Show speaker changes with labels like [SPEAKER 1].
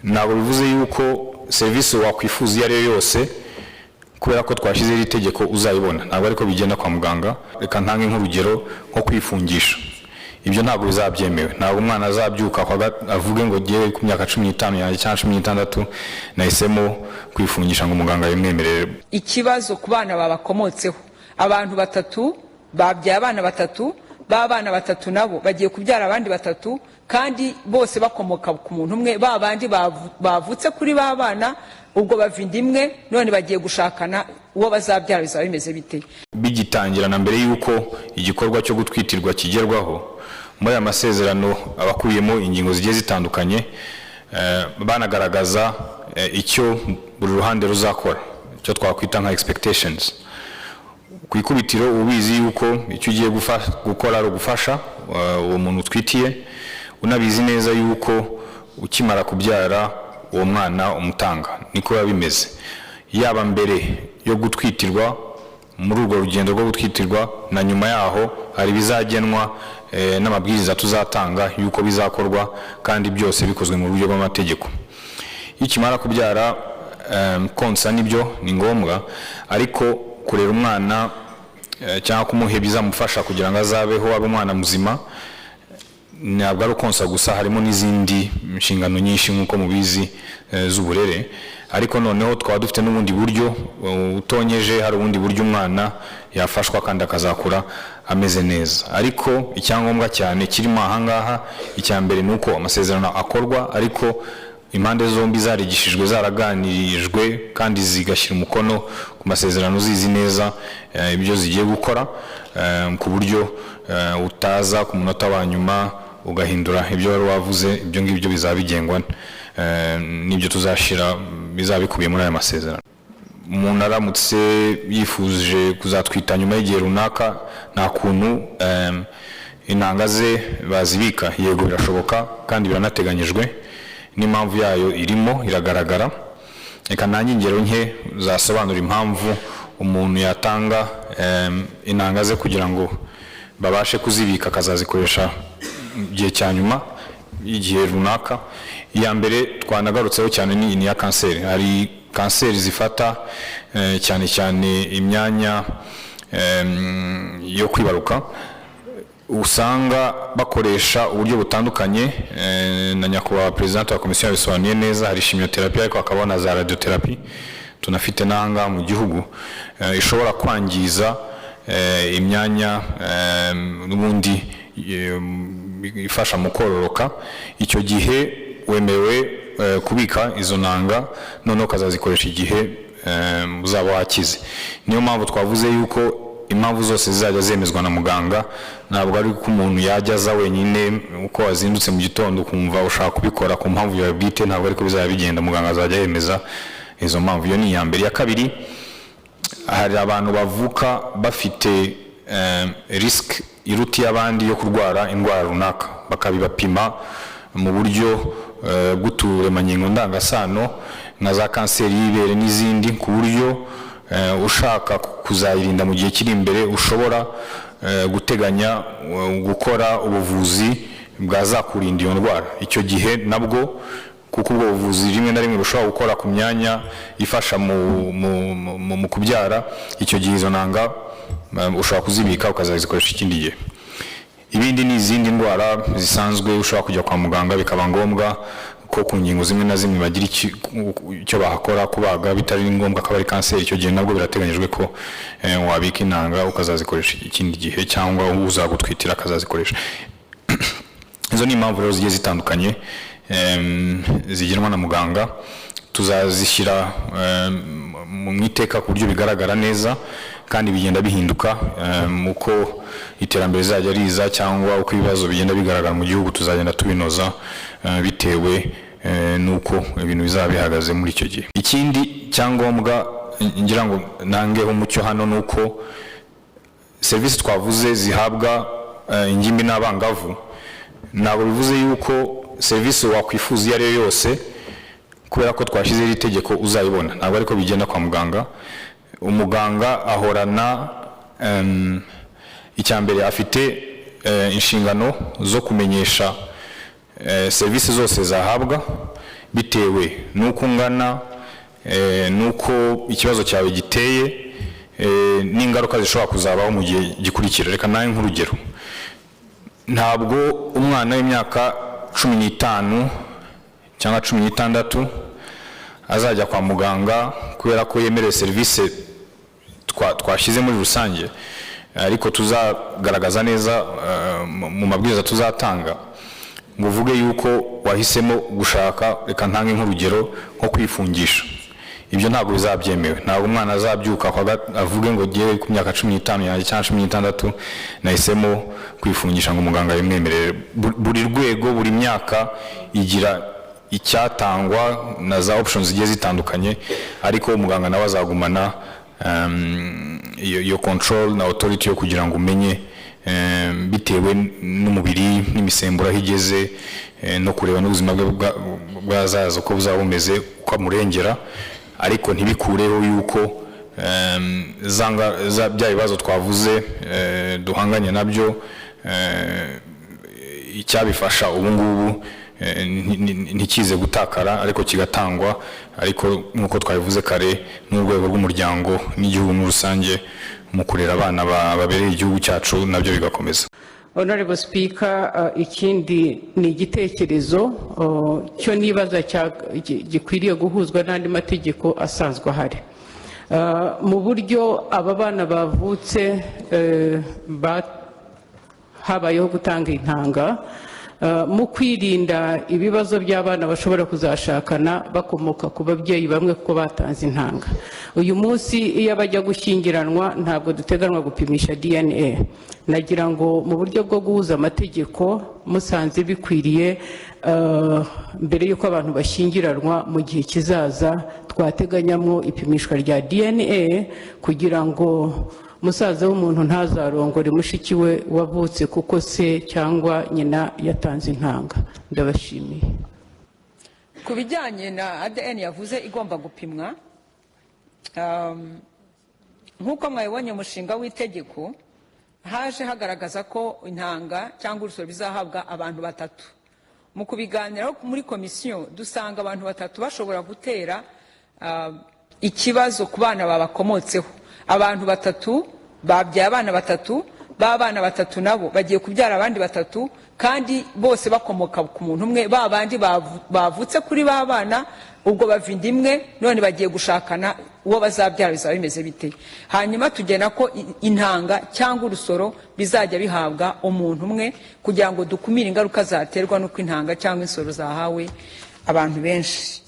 [SPEAKER 1] Ntabwo bivuze yuko serivisi wakwifuza iyo ari yo yose, kubera ko twashyizeho iri tegeko, uzayibona. Ntabwo ariko bigenda kwa muganga. Reka ntange nk'urugero nko kwifungisha. Ibyo ntabwo bizaba byemewe. Ntabwo umwana azabyuka avuge ngo ngewe ku myaka 15 yanjye cyangwa 16 nahisemo kwifungisha, ngo muganga yimwemerere.
[SPEAKER 2] Ikibazo ku bana babakomotseho, abantu batatu babyaye abana batatu, ba bana batatu nabo bagiye kubyara abandi batatu, kandi bose bakomoka ku muntu umwe. Ba bandi bavutse kuri ba bana, ubwo bava inda imwe, none bagiye gushakana, uwo bazabyara bizaba bimeze bite?
[SPEAKER 1] Bigitangira na mbere y'uko igikorwa cyo gutwitirwa kigerwaho, muri aya masezerano aba akubiyemo ingingo zigiye zitandukanye, banagaragaza icyo buri ruhande ruzakora, icyo twakwita nka expectations. Ku ikubitiro uba ubizi yuko icyo ugiye gukora ari ugufasha uwo muntu utwitiye, unabizi neza yuko ukimara kubyara uwo mwana umutanga. Niko biba bimeze, yaba mbere yo gutwitirwa, muri urwo rugendo rwo gutwitirwa, na nyuma yaho. Hari ibizagenwa n'amabwiriza tuzatanga yuko bizakorwa, kandi byose bikozwe mu buryo bw'amategeko. Iyo ukimara kubyara, konsa nibyo ni ngombwa, ariko kurera umwana cyangwa kumuha ibizamufasha kugira ngo azabeho, abe umwana muzima, ntabwo ari ukonsa gusa. Harimo n'izindi nshingano nyinshi nk'uko mubizi z'uburere. Ariko noneho twaba dufite n'ubundi buryo utonyeje, hari ubundi buryo umwana yafashwa kandi akazakura ameze neza. Ariko icyangombwa cyane kirimo ahangaha, icya mbere ni uko amasezerano akorwa ariko impande zombi zarigishijwe, zaraganirijwe, kandi zigashyira umukono ku masezerano zizi neza ibyo zigiye gukora, ku buryo utaza ku munota wa nyuma ugahindura ibyo wari wavuze. Ibyo ngibyo bizaba bigengwa n'ibyo tuzashyira, bizaba bikubiye muri aya masezerano. Umuntu aramutse yifuje kuzatwita nyuma y'igihe runaka, nta kuntu intanga ze bazibika? Yego, birashoboka kandi biranateganyijwe, n'impamvu yayo irimo iragaragara. Reka nanjye ingero nke zasobanura impamvu umuntu yatanga intanga ze kugira ngo babashe kuzibika, akazazikoresha mu gihe cya nyuma y'igihe runaka. Iya mbere twanagarutseho cyane ni iya kanseri. Hari kanseri zifata cyane cyane imyanya yo kwibaruka, usanga bakoresha uburyo butandukanye, na nyakubahwa perezida wa komisiyo yabisobanuye neza. Hari chimiothérapie, ariko hakaba na za radiothérapie tunafite n'ahangaha mu gihugu, ishobora kwangiza imyanya n'ubundi ifasha mu kororoka. Icyo gihe wemerewe kubika izo ntanga, noneho ukazazikoresha igihe uzaba wakize. Niyo mpamvu twavuze yuko impamvu zose zizajya zemezwa na muganga. Ntabwo ari ko umuntu yajya aza wenyine, uko wazindutse mu gitondo ukumva ushaka kubikora ku mpamvu yawe bwite. Ntabwo ariko bizajya bigenda. Muganga azajya yemeza izo mpamvu. Iyo ni iya mbere. Iya kabiri, hari abantu bavuka bafite risque iruta iy'abandi yo kurwara indwara runaka, bakabibapima mu buryo bw'uturemangingo ndangasano, nka za kanseri y'ibere n'izindi, ku buryo ushaka kuzayirinda mu gihe kiri imbere ushobora guteganya gukora ubuvuzi bwazakurinda iyo ndwara. Icyo gihe nabwo, kuko ubwo buvuzi rimwe na rimwe bushobora gukora ku myanya ifasha mu kubyara, icyo gihe izo ntanga ushobora kuzibika ukazazikoresha ikindi gihe. Ibindi ni izindi ndwara zisanzwe ushobora kujya kwa muganga, bikaba ngombwa ko ku ngingo zimwe na zimwe bagira icyo bahakora, kubaga, bitari ngombwa ko ari kanseri. Icyo gihe nabwo birateganyijwe ko wabika intanga ukazazikoresha ikindi gihe, cyangwa uzagutwitira akazazikoresha. Izo ni impamvu rero zigiye zitandukanye, zigenwa na muganga. Tuzazishyira mu iteka ku buryo bigaragara neza, kandi bigenda bihinduka uko iterambere rizajya riza cyangwa uko ibibazo bigenda bigaragara mu gihugu. Tuzagenda tubinoza bitewe n'uko ibintu bizaba bihagaze muri icyo gihe. Ikindi cyangombwa ngira ngo ntangeho umucyo hano ni uko serivisi twavuze zihabwa ingimbi n'abangavu, ntabwo bivuze yuko serivisi wakwifuza iyo ari yo yose, kubera ko twashyizeho iri tegeko, uzayibona. Ntabwo ariko bigenda kwa muganga. Umuganga ahorana icya mbere, afite inshingano zo kumenyesha serivisi zose zahabwa. bitewe n'uko ungana, n'uko ikibazo cyawe giteye, n'ingaruka zishobora kuzabaho mu gihe gikurikira. Reka nawe nk'urugero, ntabwo umwana w'imyaka 15 cyangwa 16 azajya kwa muganga kubera ko yemerewe serivisi twashyize muri rusange, ariko tuzagaragaza neza mu mabwiriza tuzatanga, ngo uvuge yuko wahisemo gushaka, reka ntange nk'urugero, nko kwifungisha. Ibyo ntabwo bizabyemewe. Ntabwo umwana azabyuka avuge ngo ngewe ku myaka 15 yanjye cyangwa 16 nahisemo kwifungisha, ngo umuganga abimwemerere. Buri rwego, buri myaka igira icyatangwa na za options zigiye zitandukanye, ariko umuganga nawe azagumana iyo control na authority yo kugira ngo umenye, bitewe n'umubiri n'imisemburo aho igeze, no kureba n'ubuzima bwe bw'ahazaza uko buzaba bumeze, uko amurengera, ariko ntibikureho yuko bya bibazo twavuze duhanganye nabyo, icyabifasha ubu ngubu ntikize gutakara, ariko kigatangwa. Ariko nk'uko twabivuze kare, n'urwego rw'umuryango n'igihugu muri rusange mu kurera abana babereye igihugu cyacu, nabyo bigakomeza.
[SPEAKER 3] Honorable Speaker, ikindi ni igitekerezo cyo nibaza gikwiriye guhuzwa n'andi mategeko asanzwe ahari. Mu buryo aba bana bavutse habayeho gutanga intanga, mu kwirinda ibibazo by'abana bashobora kuzashakana bakomoka ku babyeyi bamwe kuko batanze intanga, uyu munsi iyo bajya gushyingiranwa ntabwo duteganwa gupimisha DNA. Nagira ngo mu buryo bwo guhuza amategeko, musanze bikwiriye, mbere y'uko abantu bashyingiranwa mu gihe kizaza, twateganyamo ipimishwa rya DNA kugira ngo musaza w'umuntu ntazarongore mushiki we wavutse kuko se cyangwa nyina yatanze intanga. Ndabashimiye.
[SPEAKER 2] Ku bijyanye na ADN yavuze igomba gupimwa, nk'uko mwabibonye, umushinga w'itegeko haje hagaragaza ko intanga cyangwa urusoro bizahabwa abantu batatu. Mu kubiganiraho muri komisiyo, dusanga abantu batatu bashobora gutera ikibazo ku bana babakomotseho. Abantu batatu babyaye abana batatu, ba bana batatu nabo bagiye kubyara abandi batatu, kandi bose bakomoka ku muntu umwe. Ba bandi bavutse kuri ba bana, ubwo bava inda imwe, none bagiye gushakana, uwo bazabyara bizaba bimeze bite? Hanyuma tugena ko intanga cyangwa urusoro bizajya bihabwa umuntu umwe, kugira ngo dukumire ingaruka zaterwa n'uko intanga cyangwa insoro zahawe abantu benshi.